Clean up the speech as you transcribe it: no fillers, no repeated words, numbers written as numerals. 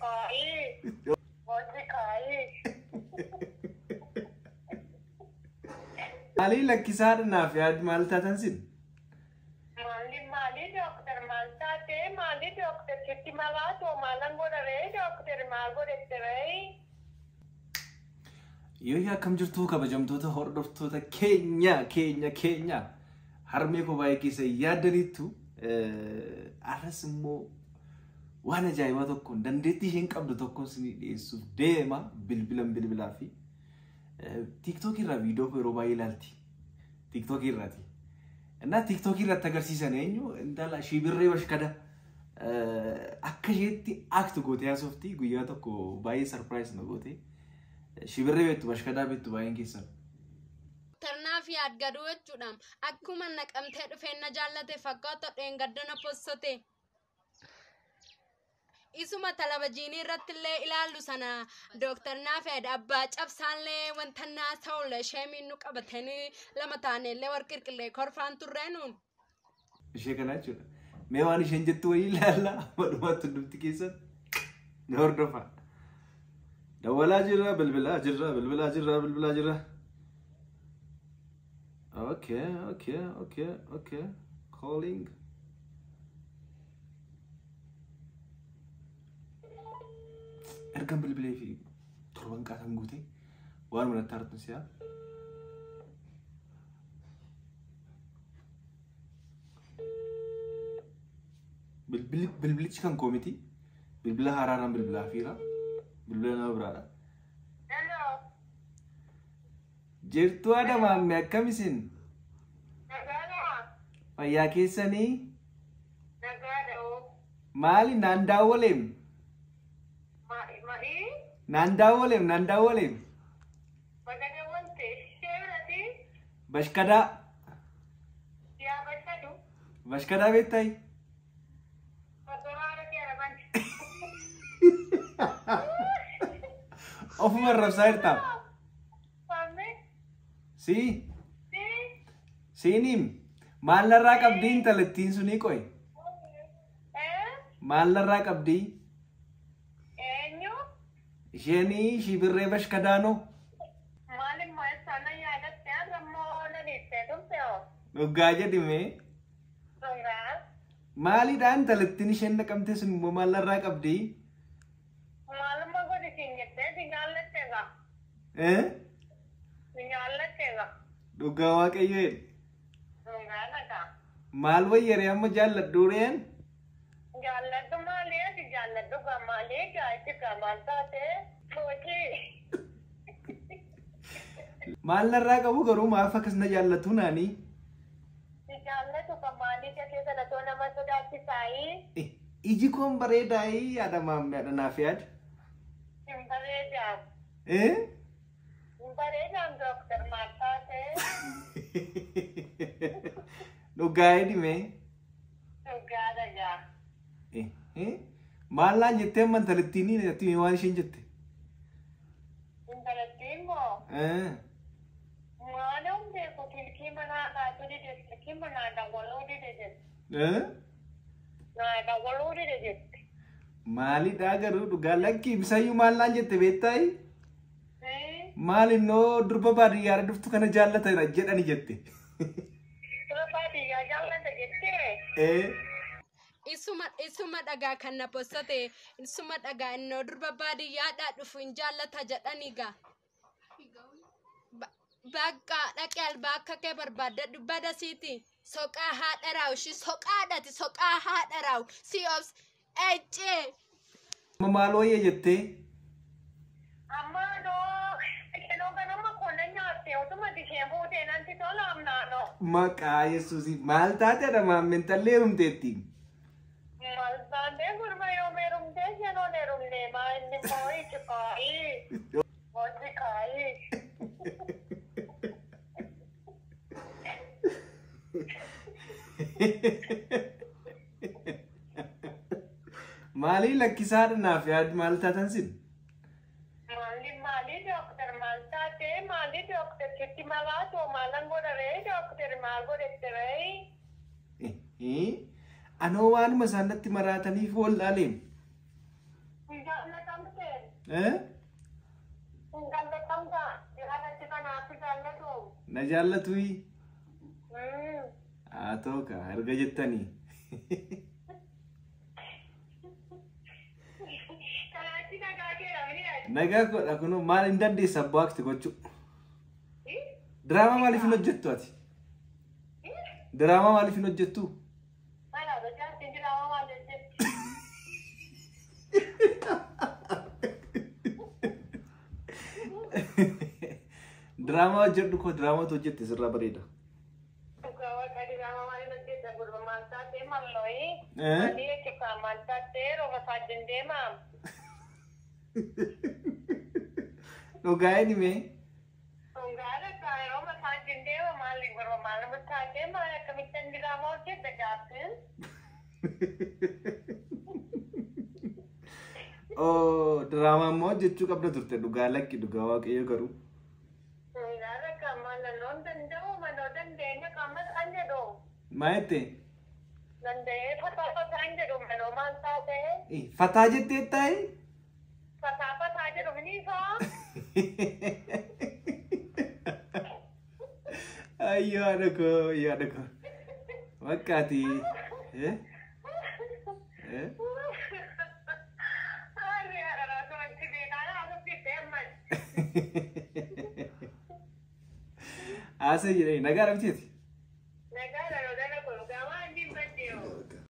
kaayii. Hojii kaayii. Maalii lakkisaadha naaf yaad maal taatan sin? Maali maali dooktar maal taate maali dooktar sitti malaatu maalan godharee dooktar maal godhetteree. Yoo akkam jirtu kabajamtoota hordoftoota keenya keenya keenya harmee koo baay'ee keessa yaaddaniittu arras immoo waan ajaa'ibaa tokkoon dandeettii isheen qabdu tokkoon isinii dhiyeessuuf deema bilbilan bilbilaa fi tiiktookii irraa viidiyoo koo yeroo baay'ee ilaalti. Tiiktookii irraati. Innaa tiiktookii irratti agarsiisan eenyu intala shibirree bashkada akka isheetti act gootee haasofti guyyaa tokko baay'ee sarpiraayiz na goote. Shibirree beektu bashkadaa beektu baay'een keessan. Tarnaaf yaad gaduu jechuudha. Akkuma naqamtee dhufeen na jaallate fakkaata dheengaddana possote. Isuma talabajiinii irratti illee ilaallu sana dooktar Naafeed abbaa cabsaallee wanta naa ta'ulle sheemiin nu qabatanii lama taaneellee warqirqillee korfaan turree nuun. Ishee kana jechuudha. Mee waan isheen jettu wayii ilaalla amma dhumaatti hundumti keessan nu hordofa. Dawwalaa jirra, bilbilaa jirra, bilbilaa jirra, bilbilaa jirra. Okay, okay, okay, okay. Calling. Ergan bilbilee fi torban qaatan guute waan manatti hartu si'a. Bilbilichi kan koo miti. Bilbila haaraadhaan bilbilaa fiira. Bilbila nama biraadha. Hello. Jirtuu Adamaamme akkam isin? Nagaadha. Fayyaa keessanii? Nagaadha oo. Maali naan daawwaleem? Ma'i. Naan daawwaleem naan daawwaleem? Baga daawwalte. Ishee birati. Bashkadaa. Yaa bashkadu. Bashkadaa beektayi? Bakka kee araban. Ofuma arrabsaa jirtaa? Famme. Sii? Si. Siiniim? Maal narraa qabdii intalattiin sunii qoy? Eh? Maal narraa qabdii? Eenyu? Isheenii shibirree bashkadaanoo? Maalimmoo isaan yaadatte har'a immoo na dhiiftee dhufte hoo? Dhugaa jedhime. Dhugaa. Maalidhaa intalattiin isheen naqamte sun immoo maal narraa qabdii? Maalummaa godhi siin jettee si jaallatte egaa. Eh? Si jaallatte egaa. Dhugaa waaqayyo jedhe. Dhugaa dhagaa. Maal wayyaree amma jaalladhu reen? Jaalladhu maali ati jaalladhu gaa maali gaa itti gaa maal taate? Hojii. Maal narraa qabu garuu maaf akkas na jaallatu naanii? Si jaallatu ka maalii gatee sana too nama sodaachisaayii? Iji koon bareedaayii yaada maammeedha naaf yaad. Hin bareedaa. Eh? Hin bareedaan dooktar maal taate? Dhugaa jedhime. Dhugaa dhagaa. Maal naan jettee amma intalattiin natti waan isheen jette? Intalattiin moo? Maalum beeku silkii manaa kaasuu dide silkii manaa dawwaluu dide jette. Naa dawwaluu dide jette. Maalidhaa garuu dhugaa lakki ibisayyuu maal naan jette beektaayi? Maal innoo durba baadiyyaadha dhuftu kana jaallata jedhani jette. Durba baadiyyaa jaallata jettee? Isuma dhagaa kan na possote isuma dhagaa innoo durba baadiyyaadhaa dhufu hin jaallata jedhani gaa. Bakka dhaqee albaa akka kee barbaadadhu bada siiti. Soqaa haadha raawu ishii soqaadhati soqaa haadha raawu si obs eccee. Maal wayya jettee? Amma noo isheenoo ganama qonna nyaatte utuma isheen fuutee nanti tolaam naanoo. Maqaa Yesuusii maal taateedha maammeen intallee heerumteetti? Maal taatee gurma yoom heerumtee isheenoo heerumnee maa inni immoo iji kaayii. Hojii kaayii. Maalii lakkisaadha naaf yaad maal taatan sin? Maali maali dooktar maal taate maali dooktar sitti malaatu maalan godharee dooktar maal godhetteree? Anoo waanuma isaan natti maraataniif wallaaleen. Jaallatamte. Eh? Hin jaallatamta. Jaalatti kanaaf jaallatu. Na jaallatuyi? Haa ta'u kaa erga jettanii. Kanaatti nagaa kee dhabni. Nagaa godha kunoo maal hin dandeessa abbaa akti gochuu. Diraamaa maaliif hin hojjettu ati? Diraamaa maaliif hin hojjettu? Mana hojjaa diraamaa maal hojjetti? Diraamaa hojjedhu koo diraamaatu hojjette sirraa bareeda. Dhugaa waaqa diraamaa maal hojjetta gurba maal taatee mallooyi. Eh? Ani jechuudha maal taatee rooba saajin deema. Dhugaa eenyumee? Dhugaa dhagaa rooba saajin deema maali gurba maal taatee maal akkamittan diraamaa hojjetta jaartiin? Oo diraamaa immoo hojjechuu qabda turte dhugaa lakki dhugaa waaqayyo garuu. Dhugaa dhagaa maal loon danda'u manoo dandeenya qaamas an jedhu. Maa jette? Danda'ee fataa fataa an jedhu manoo maal taatee? Fataa jettee taa'e? Fataa fataa jedhu miniifaa. Ayyoo haadha koo ayyoo haadha koo. Bakkaati. Eh? Eh? Harri haadha tumatti beekaa haasofte ammas. Haasa'e jedhanii nagaa dhabteeti.